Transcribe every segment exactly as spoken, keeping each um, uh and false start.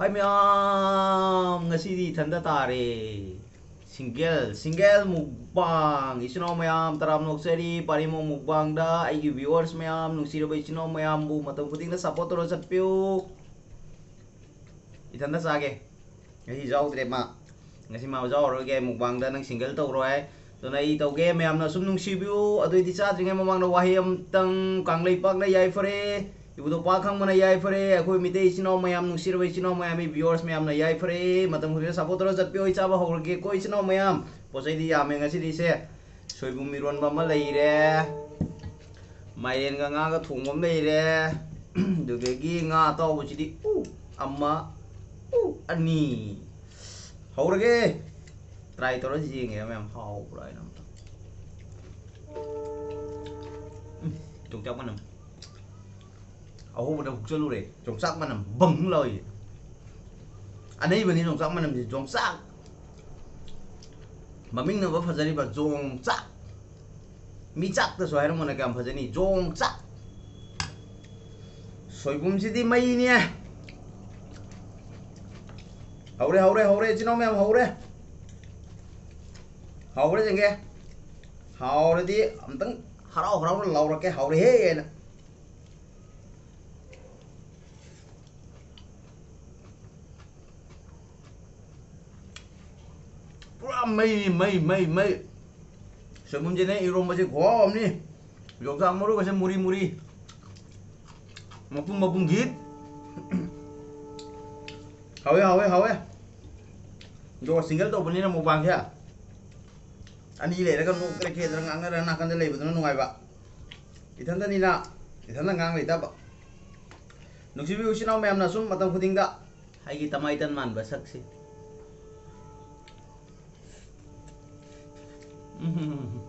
ꯍꯥꯏ ꯃꯌꯥꯝ, ꯉꯁꯤꯗꯤ ꯏꯊꯟꯇ ꯇꯥꯔꯦ꯫ Single, single mukbang꯫ ꯏꯆꯤꯟ ꯏꯅꯥꯎ ꯃꯌꯥꯝ, ꯇꯔꯥꯝꯅ ꯑꯣꯛꯆꯔꯤ ꯄꯥꯔꯤꯃꯣ mukbangꯗ ꯑꯩꯒꯤ viewers ꯃꯌꯥꯝ, ꯅꯨꯡꯁꯤꯔꯕ ꯏꯆꯤꯟ ꯏꯅꯥꯎ ꯃꯌꯥꯝꯕꯨ ꯃꯇꯝ ꯈꯨꯗꯤꯡꯗ support ꯇꯧꯔ ꯆꯠꯄꯤꯌꯨ꯫ ꯏꯊꯟꯇ ꯆꯥꯒꯦ꯫ ꯉꯁꯤ ꯌꯥꯎꯗ꯭ꯔꯦ ꯃꯥ꯫ ꯉꯁꯤ ꯃꯥ ꯌꯥꯎꯔꯔꯣꯏꯒꯦ mukbangꯗ, ꯅꯪ single ꯇꯧꯔꯣꯏ꯫ ꯑꯗꯨꯅ ꯑꯩ ꯇꯧꯒꯦ, ꯃꯌꯥꯝꯅ ꯁꯨꯝ ꯅꯨꯡꯁꯤꯕꯤꯌꯨ꯫ ꯑꯗꯨ ꯑꯣꯏꯗꯤ ꯆꯥꯗ꯭ꯔꯤꯉꯩ ꯃꯃꯥꯡꯗ ꯋꯥꯍꯩ ꯑꯃꯇꯪ, ꯀꯪꯂꯩꯄꯥꯛꯅ ꯌꯥꯏꯐꯔꯦ, ꯏꯕꯨꯙꯧ ꯄꯥꯛ ꯈꯪꯕꯅ ꯌꯥꯏꯐꯔꯦ, ꯑꯩꯈꯣꯏ ꯃꯤꯇꯩ ꯏꯆꯤꯟ ꯏꯅꯥꯎ ꯃꯌꯥꯝ, ꯅꯨꯡꯁꯤꯔꯕ ꯏꯆꯤꯟ ꯏꯅꯥꯎ ꯃꯌꯥꯝ, ꯑꯩ viewers ꯃꯌꯥꯝꯅ ꯌꯥꯏꯐꯔꯦ, ꯃꯇꯝ ꯈꯨꯗꯤꯡꯗ support ꯇꯧꯔ ꯆꯠꯄꯤꯌꯨ꯫ ꯑꯩ ꯆꯥꯕ ꯍꯧꯔꯒꯦꯀꯣ ꯏꯆꯤꯟ ꯏꯅꯥꯎ ꯃꯌꯥꯝ꯫ ꯄꯣꯠ ꯆꯩꯗꯤ ꯌꯥꯝꯃꯦ ꯉꯁꯤꯗꯤ ꯏꯆꯦ꯫ ꯁꯣꯏꯕꯨꯝ ꯏꯔꯣꯟꯕ ꯑꯃ ꯂꯩꯔꯦ, ꯃꯥꯏꯔꯦꯟꯒ ꯉꯥꯒ ꯊꯣꯡꯕ ꯑꯃ ꯂꯩꯔꯦ, ꯑꯗꯨꯗꯒꯤ ꯉꯥ ꯑꯇꯥꯎꯕꯁꯤꯗꯤ ꯎ ꯑꯃ, ꯎ ꯑꯅꯤ꯫ ꯍꯧꯔꯒꯦ꯫ Try ꯇꯧꯔ ꯌꯦꯡꯒꯦ ꯃꯌꯥꯝ ꯍꯥꯎꯕ꯭ꯔꯥ ꯍꯥꯏꯅ ꯑꯝꯇ꯫ ꯎꯝ, ꯌꯣꯡꯆꯥꯛ ꯃꯅꯝ꯫ ꯑꯍꯧꯕꯗ ꯍꯨꯛꯆꯜꯂꯨꯔꯦ, ꯌꯣꯡꯆꯥꯛ ꯃꯅꯝ ꯕꯪ ꯂꯥꯎꯏ꯫ ꯑꯅꯩꯕꯅꯤ ꯌꯣꯡꯆꯥꯛ ꯃꯅꯝꯁꯤ, ꯌꯣꯡꯆꯥꯛ꯫ ꯃꯃꯤꯡꯅꯕ ꯐꯖꯔꯤꯕ ꯌꯣꯡꯆꯥꯛ꯫ ꯃꯤ ꯆꯥꯛꯇꯁꯨ ꯍꯥꯏꯔꯝꯃꯣꯅ ꯀꯌꯥꯝ ꯐꯖꯅꯤ, ꯌꯣꯡꯆꯥꯛ꯫ ꯁꯣꯏꯕꯨꯝꯁꯤꯗꯤ ꯃꯩꯅꯦ꯫ ꯍꯧꯔꯦ, ꯍꯧꯔꯦ, ꯍꯧꯔꯦ, ꯏꯆꯤꯟ ꯏꯅꯥꯎ ꯃꯌꯥꯝ ꯍꯧꯔꯦ꯫ ꯍꯧꯔꯦ ꯌꯦꯡꯒꯦ꯫ ꯍꯥꯎꯔꯗꯤ ꯑꯝꯇꯪ ꯍꯔꯥꯎ ꯍꯔꯥꯎꯅ ꯂꯥꯎꯔꯛꯀꯦ, ꯍꯥꯎꯔꯦꯍꯦ ꯍꯥꯏꯅ꯫ ꯄꯨꯔꯥ ꯃꯩꯅꯤ, ꯃꯩ, ꯃꯩ, ꯃꯩ꯫ ꯁꯣꯏꯕꯨꯝꯁꯤꯅꯦ, ꯏꯔꯣꯝꯕꯁꯦ ꯈꯨꯍꯥꯎ ꯑꯃꯅꯤ꯫ ꯌꯣꯡꯆꯥꯛ ꯃꯔꯨꯒꯁꯦ ꯃꯨꯔꯤ ꯃꯨꯔꯤ, ꯃꯄꯨꯝ ꯃꯄꯨꯝ ꯒꯤꯠ꯫ ꯍꯥꯎꯋꯦ, ꯍꯥꯎꯋꯦ, ꯍꯥꯎꯋꯦ꯫ ꯑꯗꯨꯒ single ꯇꯧꯕꯅꯤꯅ mukbangꯁꯦ, ꯑꯅꯤ ꯂꯩꯔꯒ ꯅꯣꯛꯇꯅ ꯈꯦꯗꯅ ꯉꯥꯡꯅꯔꯒ ꯅꯥꯀꯟꯗ ꯂꯩꯕꯗꯨꯅ ꯅꯨꯡꯉꯥꯏꯕ꯫ ꯏꯊꯟꯗꯅꯤꯅ ꯏꯊꯟꯗ ꯉꯥꯡ ꯂꯩꯇꯕ꯫ ꯅꯨꯡꯁꯤꯕꯤꯌꯨ ꯏꯆꯤꯟ ꯏꯅꯥꯎ ꯃꯌꯥꯝꯅ ꯁꯨꯝ ꯃꯇꯝ ꯈꯨꯗꯤꯡꯗ꯫ ꯑꯩꯒꯤ ꯇꯃꯥꯏꯇꯟ ꯃꯥꯟꯕ ꯁꯛꯁꯤ꯫ ꯎꯝ꯫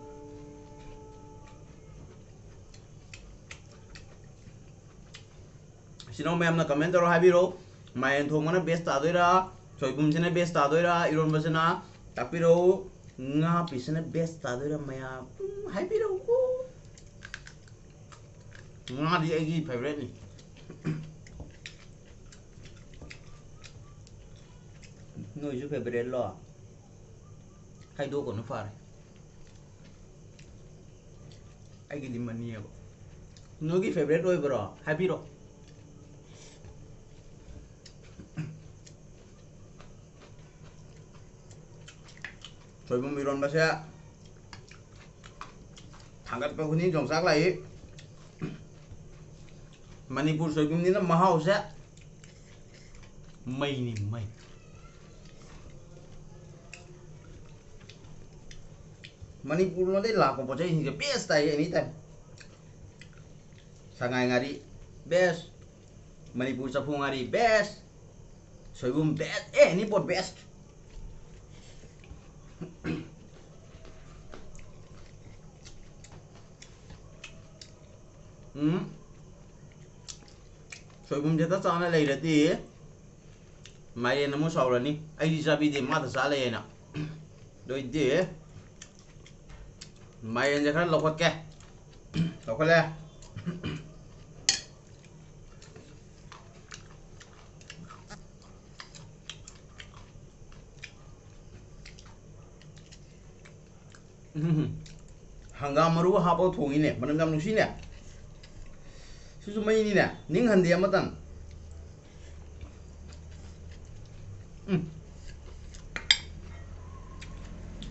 ꯏꯆꯤꯟ ꯏꯅꯥꯎ ꯃꯌꯥꯝꯅ comment ꯇꯧꯔ ꯍꯥꯏꯕꯤꯔꯛꯑꯣ꯫ ꯃꯥꯏꯔꯦꯟ ꯊꯣꯡꯕꯅ best ꯇꯥꯗꯣꯏꯔꯥ, ꯁꯣꯏꯕꯨꯝꯁꯤꯅ best ꯇꯥꯗꯣꯏꯔꯥ, ꯏꯔꯣꯟꯕꯁꯤꯅ? ꯇꯥꯛꯄꯤꯔꯛꯎ꯫ ꯉꯥ pieceꯁꯤꯅ best ꯇꯥꯗꯣꯏꯔꯥ ꯃꯌꯥꯝ? ꯎꯝ, ꯍꯥꯏꯕꯤꯔꯛꯎꯀꯣ꯫ ꯉꯥꯗꯤ ꯑꯩꯒꯤ favouriteꯅꯤ꯫ ꯅꯣꯏꯁꯨ favourite ꯂꯣ? ꯍꯥꯏꯗꯣꯛꯀꯅꯨ ꯐꯔꯦ꯫ ꯑꯩꯒꯤꯗꯤ ꯃꯅꯤꯑꯕ꯫ ꯅꯣꯏꯒꯤ favourite ꯑꯣꯏꯕ꯭ꯔꯣ? ꯍꯥꯏꯕꯤꯔꯣ꯫ ꯁꯣꯏꯕꯨꯝ ꯏꯔꯣꯟꯕꯁꯦ ꯊꯥꯡꯒꯠꯄ ꯈꯨꯗꯤꯡ ꯌꯣꯡꯆꯥꯛ ꯂꯥꯛꯏ꯫ ꯃꯅꯤꯄꯨꯔ ꯁꯣꯏꯕꯨꯝꯅꯤꯅ ꯃꯍꯥꯎꯁꯦ ꯃꯩꯅꯤ, ꯃꯩ꯫ ꯃꯅꯤꯄꯨꯔ ꯂꯣꯝꯗꯩ ꯂꯥꯛꯄ ꯄꯣꯠ ꯆꯩꯁꯤꯡꯁꯦ best ꯇꯥꯏ, any time꯫ ꯁꯉꯥꯏ ꯉꯥꯔꯤ best, ꯃꯅꯤꯄꯨꯔ ꯆꯐꯨ ꯉꯥꯔꯤ best, ꯁꯣꯏꯕꯨꯝ best, ꯑꯦ, any ꯄꯣꯠ best꯫ ꯎꯝ꯫ ꯁꯣꯏꯕꯨꯝꯁꯦ ꯇ ꯆꯥꯅ ꯂꯩꯔꯗꯤ ꯃꯥꯏꯔꯦꯟ ꯑꯃꯨꯛ ꯁꯥꯎꯔꯅꯤ꯫ ꯑꯩꯗꯤ ꯆꯥꯕꯤꯗꯦ, ꯃꯥꯗ ꯆꯥ ꯂꯩꯌꯦꯅ꯫ ꯑꯗꯨ ꯑꯣꯏꯗꯤ ꯃꯥꯏꯔꯦꯟꯁꯦ ꯈꯔ ꯂꯧꯈꯠꯀꯦ꯫ ꯂꯧꯈꯠꯂꯦ꯫ ꯎꯝ꯫ ꯍꯪꯒꯥꯝ ꯃꯔꯨ ꯍꯥꯞꯄꯒ ꯊꯣꯡꯉꯤꯅꯦ, ꯃꯅꯝ ꯌꯥꯝ ꯅꯨꯡꯁꯤꯅꯦ꯫ ꯁꯤꯁꯨ ꯃꯩꯅꯤꯅꯦ, ꯅꯤꯡꯍꯟꯗꯦ ꯑꯃꯇꯪ꯫ ꯎꯝ꯫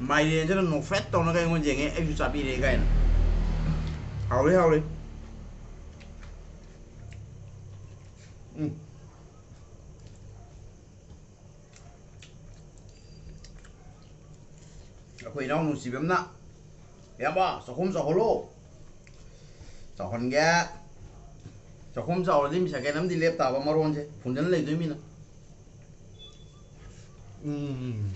ꯃꯥꯏꯔꯦꯟꯁꯤꯅ ꯅꯣꯛꯐꯦꯠ ꯇꯧꯅꯒ ꯑꯩꯉꯣꯟꯗ ꯌꯦꯡꯉꯦ, ꯑꯩꯁꯨ ꯆꯥꯕꯤꯔꯦ ꯀꯥꯏꯅ꯫ ꯍꯥꯎꯔꯦ, ꯍꯥꯎꯔꯦ꯫ ꯎꯝ꯫ ꯑꯩꯈꯣꯏ ꯏꯅꯥꯎ ꯅꯨꯡꯁꯤꯕ ꯑꯃꯅ, "ꯏꯌꯥꯝꯕ, ꯆꯥꯛꯈꯨꯝ ꯆꯥꯎꯍꯜꯂꯣ꯫" ꯆꯥꯎꯍꯟꯒꯦ꯫ ꯆꯥꯛꯈꯨꯝ ꯆꯥꯎꯔꯗꯤ ꯃꯤ second ꯑꯃꯗꯤ ꯂꯦꯞ ꯇꯥꯕ, ꯃꯔꯣꯟꯁꯦ ꯐꯨꯟꯖꯟ ꯂꯩꯗꯣꯏ ꯃꯤꯅ꯫ ꯎꯝ꯫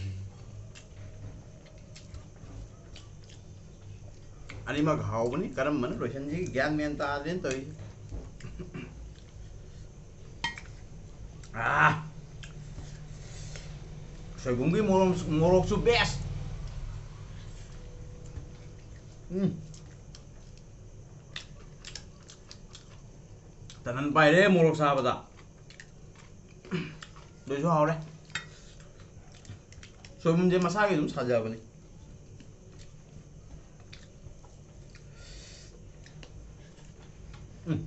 ꯑꯅꯤꯃꯛ ꯍꯥꯎꯕꯅꯤ, ꯀꯔꯝꯕꯅ ꯂꯣꯏꯁꯟꯁꯤꯒꯦ ꯒ꯭ꯌꯥꯟ ꯃꯦꯟ ꯇꯥꯗ꯭ꯔꯦꯅ ꯇꯧꯔꯤꯁꯦ꯫ ꯑꯥ, ꯁꯣꯏꯕꯨꯝꯒꯤ ꯃꯣꯔꯣꯛ, ꯃꯣꯔꯣꯛꯁꯨ best꯫ ꯎꯝ꯫ ꯇꯅꯟ ꯄꯥꯏꯔꯦ ꯃꯣꯔꯣꯛ ꯁꯥꯕꯗ꯫ ꯑꯗꯨꯁꯨ ꯍꯥꯎꯔꯦ꯫ ꯁꯣꯏꯕꯨꯝꯁꯦ ꯃꯁꯥꯒꯤ ꯑꯗꯨꯝ ꯁꯥꯖꯕꯅꯤ꯫ ꯎꯝ꯫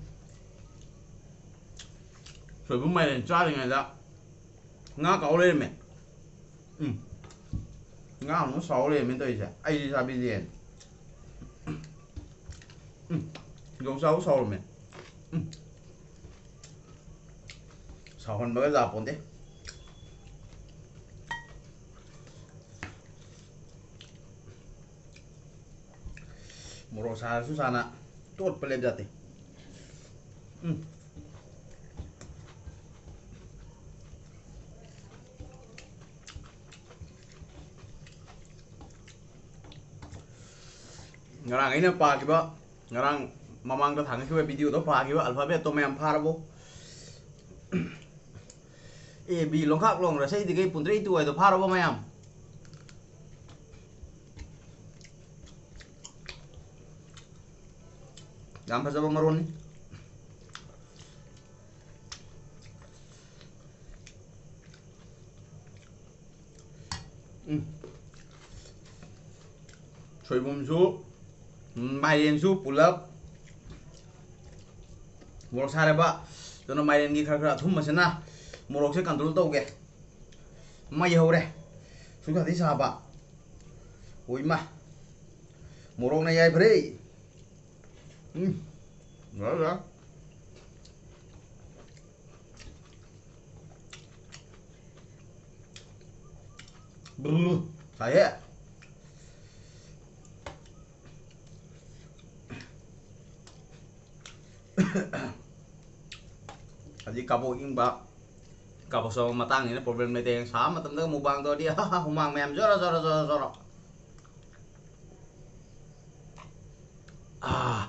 ꯁꯣꯏꯕꯨꯝ ꯃꯥꯏꯔꯦꯟ ꯆꯥꯔꯤꯉꯩꯗ ꯉꯥ ꯀꯥꯎ ꯂꯩꯔꯝꯃꯦ꯫ ꯎꯝ꯫ ꯉꯥ ꯑꯃꯨꯛ ꯁꯥꯎ ꯂꯩꯔꯝꯃꯦ ꯇꯧꯔꯤꯁꯦ꯫ ꯑꯩꯗꯤ ꯆꯥꯕꯤꯗꯦ꯫ ꯎꯝ꯫ ꯌꯣꯡꯆꯥꯛ ꯁꯥꯎꯔꯝꯃꯦ꯫ ꯎꯝ꯫ ꯁꯥꯎꯍꯟꯕꯒ ꯌꯥꯄꯣꯟꯇꯦ꯫ ꯃꯣꯔꯣꯛ ꯁꯥꯔꯁꯨ ꯁꯥꯅ ꯇꯣꯠꯄ ꯂꯦꯞ ꯌꯥꯗꯦ꯫ ꯎꯝ꯫ ꯉꯔꯥꯡ ꯑꯩꯅ ꯄꯥꯈꯤꯕ, ꯉꯔꯥꯡ ꯃꯃꯥꯡꯗ ꯊꯥꯡꯒꯠꯈꯤꯕ videoꯗꯣ ꯄꯥꯈꯤꯕ alphabetꯇꯣ ꯃꯌꯥꯝ ꯐꯥꯔꯕꯣ? A B ꯂꯣꯡꯈꯥꯛ ꯂꯣꯡ ꯔꯁꯩꯗꯒꯤ ꯄꯨꯟꯗ꯭ꯔꯩ ꯇꯨ ꯍꯥꯏꯗꯣ ꯐꯥꯔꯕꯣ ꯃꯌꯥꯝ? ꯌꯥꯝ ꯐꯖꯕ ꯃꯔꯣꯟꯅꯤ꯫ ꯎꯝ꯫ ꯁꯣꯏꯕꯨꯝꯁꯨ, ꯎꯝ, ꯃꯥꯏꯔꯦꯟꯁꯨ ꯄꯨꯂꯞ꯫ ꯃꯣꯔꯣꯛ ꯁꯥꯔꯦꯕ꯫ ꯑꯗꯨꯅ ꯃꯥꯏꯔꯦꯟꯒꯤ ꯈꯔ ꯈꯔ ꯑꯊꯨꯝꯕꯁꯤꯅ ꯃꯣꯔꯣꯛꯁꯦ control ꯇꯧꯒꯦ꯫ ꯃꯩ ꯍꯧꯔꯦ꯫ ꯁꯨꯡꯁꯥꯗꯤ ꯁꯥꯕ꯫ ꯑꯣꯏꯃ꯫ ꯃꯣꯔꯣꯛꯅ ꯌꯥꯏꯐꯔꯦ꯫ ꯎꯝ꯫ ꯌꯥꯔꯦ, ꯌꯥꯔꯦ꯫ ꯕ꯭ꯔꯨ, ꯁꯥꯏꯍꯦ꯫ ꯍꯧꯖꯤꯛ ꯀꯥꯕꯣꯛ ꯏꯪꯕ, ꯀꯥꯕꯣꯛ ꯆꯥꯕ ꯃꯇꯥꯡꯅꯤꯅ problem ꯂꯩꯇꯦ꯫ ꯁꯥꯕ ꯃꯇꯝꯗꯒ mukbang ꯇꯧꯔꯗꯤ, ꯍꯨꯃꯥꯡ ꯃꯌꯥꯝ ꯖꯣꯔꯣ, ꯖꯣꯔꯣ, ꯖꯣꯔꯣ, ꯖꯣꯔꯣ꯫ ꯑꯥ,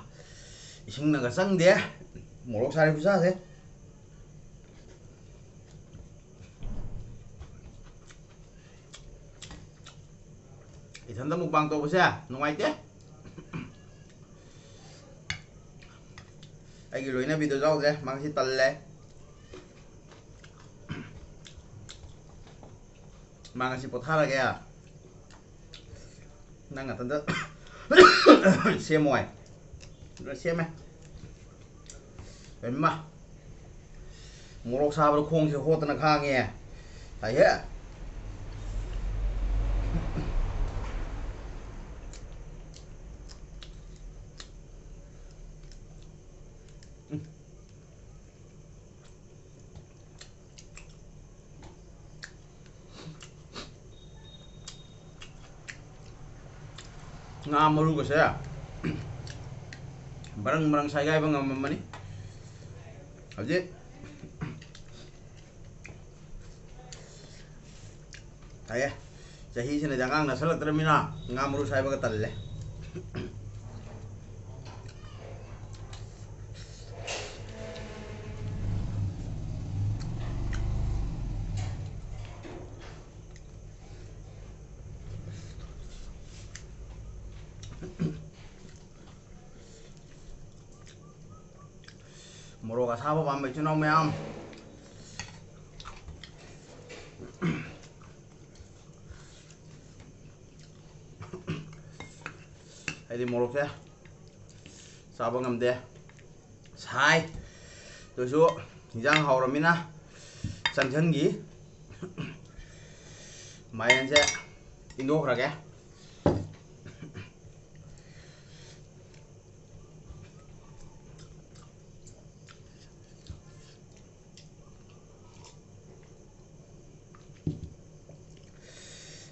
ꯏꯁꯤꯡꯅꯒ ꯆꯪꯗꯦ꯫ ꯃꯣꯔꯣꯛ ꯁꯥꯔꯤ ꯈꯨꯠꯁꯥꯁꯦ꯫ ꯏꯊꯟꯗ mukbang ꯇꯧꯕꯁꯦ ꯅꯨꯡꯉꯥꯏꯇꯦ꯫ ꯑꯩꯒꯤ ꯂꯣꯏꯅꯕꯤꯗꯣ ꯌꯥꯎꯗ꯭ꯔꯦ, ꯃꯥ ꯉꯁꯤ ꯇꯜꯂꯦ꯫ ꯃꯥ ꯉꯁꯤ ꯄꯣꯊꯥꯔꯒꯦ꯫ ꯅꯪ ꯉꯥꯛꯇꯪꯗ ꯁꯦꯝꯃꯣꯏ꯫ ꯂꯣꯏ ꯁꯦꯝꯃꯦ꯫ ꯍꯩꯃꯥ! ꯃꯣꯔꯣꯛ ꯁꯥꯕꯗ ꯈꯣꯡꯁꯦ ꯍꯣꯠꯇꯅ ꯈꯥꯡꯉꯦ꯫ ꯇꯥꯏꯍꯦ꯫ ꯉꯥ ꯃꯔꯨꯒꯁꯦ ꯕꯔꯪ ꯕꯔꯪ ꯁꯥꯏꯒꯥꯏꯕ ꯉꯝꯃꯝꯃꯅꯤ꯫ ꯍꯧꯖꯤꯛ ꯇꯥꯏꯌꯦ꯫ ꯆꯍꯤꯁꯤꯅꯗꯤ ꯑꯉꯥꯡ ꯅꯁꯜꯂꯛꯇ꯭ꯔꯃꯤꯅ ꯉꯥ ꯃꯔꯨ ꯁꯥꯏꯕꯒ ꯇꯜꯂꯦ꯫ ꯃꯣꯔꯣꯛ ꯑꯁꯥꯕ ꯄꯥꯝꯕ ꯏꯆꯤꯟ ꯏꯅꯥꯎ ꯃꯌꯥꯝ, ꯑꯩꯗꯤ ꯃꯣꯔꯣꯛꯁꯦ ꯆꯥꯕ ꯉꯝꯗꯦ꯫ ꯁꯥꯏ꯫ ꯑꯗꯨꯁꯨ ꯏꯟꯖꯥꯡ ꯍꯥꯎꯔꯃꯤꯅ ꯆꯪꯁꯟꯈꯤ꯫ ꯃꯥꯏꯔꯦꯟꯁꯦ ꯏꯟꯗꯣꯛꯈ꯭ꯔꯒꯦ꯫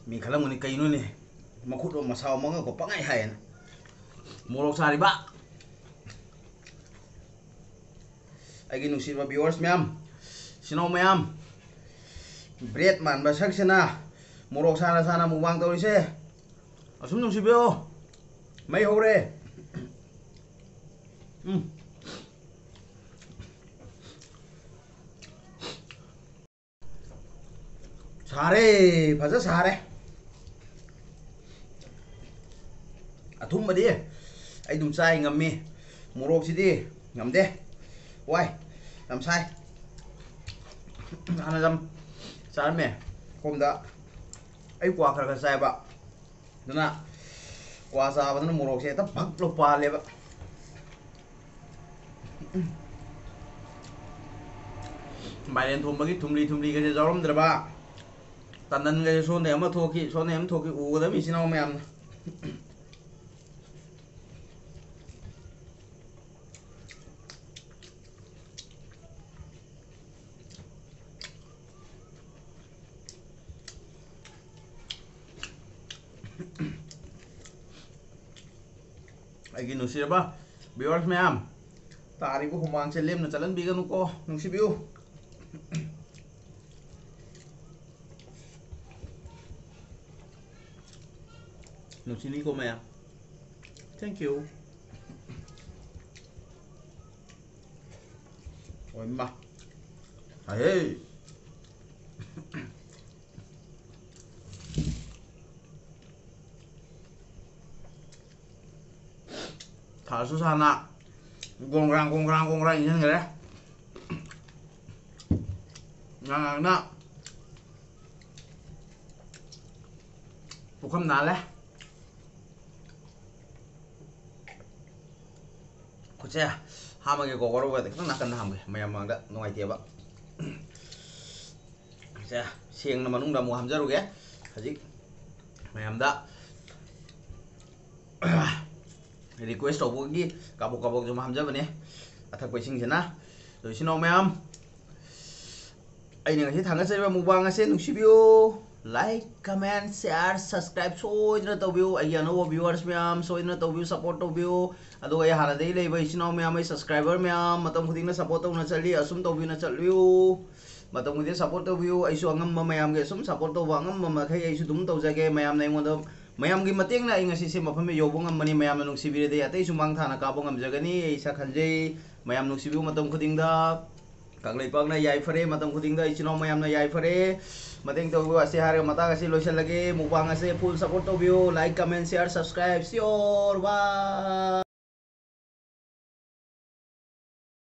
ꯃꯤ ꯈꯜꯂꯝꯒꯅꯤ, "ꯀꯩꯅꯣꯅꯦ, ꯃꯈꯨꯠ ꯃꯁꯥ ꯃꯉꯛꯄ ꯄꯪꯍꯥꯏ ꯍꯥꯏꯌꯦꯅ?" ꯃꯣꯔꯣꯛ ꯁꯥꯔꯤꯕ꯫ ꯑꯩꯒꯤ ꯅꯨꯡꯁꯤꯕ viewers ꯃꯌꯥꯝ, ꯏꯆꯤꯟ ꯏꯅꯥꯎ ꯃꯌꯥꯝ, bread ꯃꯥꯟꯕ ꯁꯛꯁꯤꯅ ꯃꯣꯔꯣꯛ ꯁꯥꯅ ꯁꯥꯅ mukbang ꯇꯧꯔꯤꯁꯦ, ꯑꯁꯨꯝ ꯅꯨꯡꯁꯤꯕꯤꯌꯣ꯫ ꯃꯩ ꯍꯧꯔꯦ꯫ ꯎꯝ꯫ ꯁꯥꯔꯦ, ꯐꯖ ꯁꯥꯔꯦ꯫ ꯑꯊꯨꯝꯕꯗꯤ ꯑꯩ ꯑꯗꯨꯝ ꯆꯥꯏ ꯉꯝꯃꯤ, ꯃꯣꯔꯣꯛꯁꯤꯗꯤ ꯉꯝꯗꯦ, ꯋꯥꯏ, ꯌꯥꯝ ꯁꯥꯏ꯫ ꯍꯥꯟꯅ ꯌꯥꯝ ꯆꯥꯔꯝꯃꯦ ꯁꯣꯝꯗ꯫ ꯑꯩ ꯀ꯭ꯋꯥ ꯈꯔ ꯈꯔ ꯆꯥꯏꯕ, ꯑꯗꯨꯅ ꯀ꯭ꯋꯥ ꯆꯥꯕꯗꯨꯅ ꯃꯣꯔꯣꯛꯁꯦ ꯍꯦꯛꯇ ꯐꯛ ꯂꯧ ꯄꯥꯜꯂꯦꯕ꯫ ꯃꯥꯏꯔꯦꯟ ꯊꯣꯡꯕꯒꯤ ꯊꯨꯝꯂꯤ ꯊꯨꯝꯂꯤꯒꯁꯦ ꯌꯥꯎꯔꯝꯗ꯭ꯔꯕ, ꯇꯟꯗꯟꯒꯁꯦ ꯁꯣꯝꯗꯩ ꯑꯃ ꯊꯣꯛꯈꯤ, ꯁꯣꯝꯗꯩ ꯑꯃ ꯊꯣꯛꯈꯤ, ꯎꯒꯗꯕ ꯏꯆꯤꯟ ꯏꯅꯥꯎ ꯃꯌꯥꯝꯅ꯫ ꯑꯩꯒꯤ ꯅꯨꯡꯁꯤꯔꯕ viewers ꯃꯌꯥꯝ, ꯇꯥꯔꯤꯕ ꯍꯨꯃꯥꯡꯁꯦ ꯂꯦꯝꯅ ꯆꯠꯍꯟꯕꯤꯒꯅꯨꯀꯣ, ꯅꯨꯡꯁꯤꯕꯤꯌꯨ꯫ ꯅꯨꯡꯁꯤꯅꯤꯀꯣ ꯃꯌꯥꯝ꯫ Thank you꯫ ꯑꯣꯏꯃꯥ꯫ ꯑꯍꯦ꯫ ꯁꯥꯁꯨ ꯁꯥꯅ ꯒꯣꯡꯒ꯭ꯔꯥꯡ ꯒꯣꯡꯒ꯭ꯔꯥꯡ ꯒꯣꯡꯒ꯭ꯔꯥꯡ ꯏꯟꯁꯤꯟꯈ꯭ꯔꯦ꯫ ꯉꯥꯡꯉꯥꯡꯅ ꯄꯨꯈꯝ ꯅꯥꯜꯂꯦ꯫ ꯈꯨꯠꯁꯦ ꯍꯥꯝꯃꯒꯦꯀꯣ, ꯋꯥꯔꯧꯕ ꯌꯥꯗꯦ, ꯈꯤꯇꯪ ꯅꯥꯀꯟꯗ ꯍꯥꯝꯒꯦ, ꯃꯌꯥꯝ ꯃꯥꯡꯗ ꯅꯨꯡꯉꯥꯏꯇꯦꯕ꯫ ꯁꯦ, ꯁꯦꯡꯅ ꯃꯅꯨꯡꯗ ꯑꯃꯨꯛ ꯍꯥꯝꯖꯔꯨꯒꯦ꯫ ꯍꯧꯖꯤꯛ ꯃꯌꯥꯝꯗ request ꯇꯧꯕꯒꯤ ꯀꯥꯕꯣꯛ ꯀꯥꯕꯣꯛ ꯁꯨꯝ ꯍꯥꯝꯖꯕꯅꯦ ꯑꯊꯛꯄ ꯏꯁꯤꯡꯁꯤꯅ꯫ ꯑꯗꯣ ꯏꯆꯤꯟ ꯏꯅꯥꯎ ꯃꯌꯥꯝ, ꯑꯩꯅ ꯉꯁꯤ ꯊꯥꯡꯒꯠꯆꯔꯤꯕ mukbang ꯑꯁꯦ ꯅꯨꯡꯁꯤꯕꯤꯌꯨ꯫ Like, comment, share, subscribe ꯁꯣꯏꯗꯅ ꯇꯧꯕꯤꯌꯨ꯫ ꯑꯩꯒꯤ ꯑꯅꯧꯕ viewers ꯃꯌꯥꯝ ꯁꯣꯏꯗꯅ ꯇꯧꯕꯤꯌꯨ, support ꯇꯧꯕꯤꯌꯨ꯫ ꯑꯗꯨꯒ ꯑꯩ ꯍꯥꯟꯅꯗꯒꯤ ꯂꯩꯕ ꯏꯆꯤꯟ ꯏꯅꯥꯎ ꯃꯌꯥꯝ, ꯑꯩ subscriber ꯃꯌꯥꯝ ꯃꯇꯝ ꯈꯨꯗꯤꯡꯗ support ꯇꯧꯅ ꯆꯠꯂꯤ, ꯑꯁꯨꯝ ꯇꯧꯕꯤꯅ ꯆꯠꯂꯤꯌꯨ꯫ ꯃꯇꯝ ꯈꯨꯗꯤꯡ support ꯇꯧꯕꯤꯌꯨ꯫ ꯑꯩꯁꯨ ꯑꯉꯝꯕ ꯃꯌꯥꯝꯒꯤ ꯑꯁꯨꯝ support ꯇꯧꯕ, ꯑꯉꯝꯕ ꯃꯈꯩ ꯑꯩꯁꯨ ꯑꯗꯨꯝ ꯇꯧꯖꯒꯦ꯫ ꯃꯌꯥꯝꯅ ꯑꯩꯉꯣꯟꯗ, ꯃꯌꯥꯝꯒꯤ ꯃꯇꯦꯡꯅ ꯑꯩ ꯉꯁꯤ ꯁꯤ ꯃꯐꯝ ꯌꯧꯕ ꯉꯝꯕꯅꯤ꯫ ꯃꯌꯥꯝꯅ ꯅꯨꯡꯁꯤꯕꯤꯔꯗꯤ ꯑꯇꯩꯁꯨ ꯃꯥꯡ ꯊꯥꯅ ꯀꯥꯕ ꯉꯝꯖꯒꯅꯤ꯫ ꯑꯩ ꯏꯁꯥ ꯈꯟꯖꯩ꯫ ꯃꯌꯥꯝ ꯅꯨꯡꯁꯤꯕꯤꯌꯨ ꯃꯇꯝ ꯈꯨꯗꯤꯡꯗ꯫ ꯀꯪꯂꯩꯄꯥꯛꯅ ꯌꯥꯏꯐꯔꯦ ꯃꯇꯝ ꯈꯨꯗꯤꯡꯗ, ꯏꯆꯤꯟ ꯏꯅꯥꯎ ꯃꯌꯥꯝꯅ ꯌꯥꯏꯐꯔꯦ꯫ ꯃꯇꯦꯡ ꯇꯧꯕꯤꯌꯨ꯫ ꯑꯁꯤ ꯍꯥꯏꯔꯒ ꯃꯇꯥꯡ ꯑꯁꯤ ꯂꯣꯏꯁꯤꯜꯂꯒꯦ꯫ Mukbang ꯑꯁꯦ full support ꯇꯧꯕꯤꯌꯨ꯫ Like, comment, share, subscribe, share, bye꯫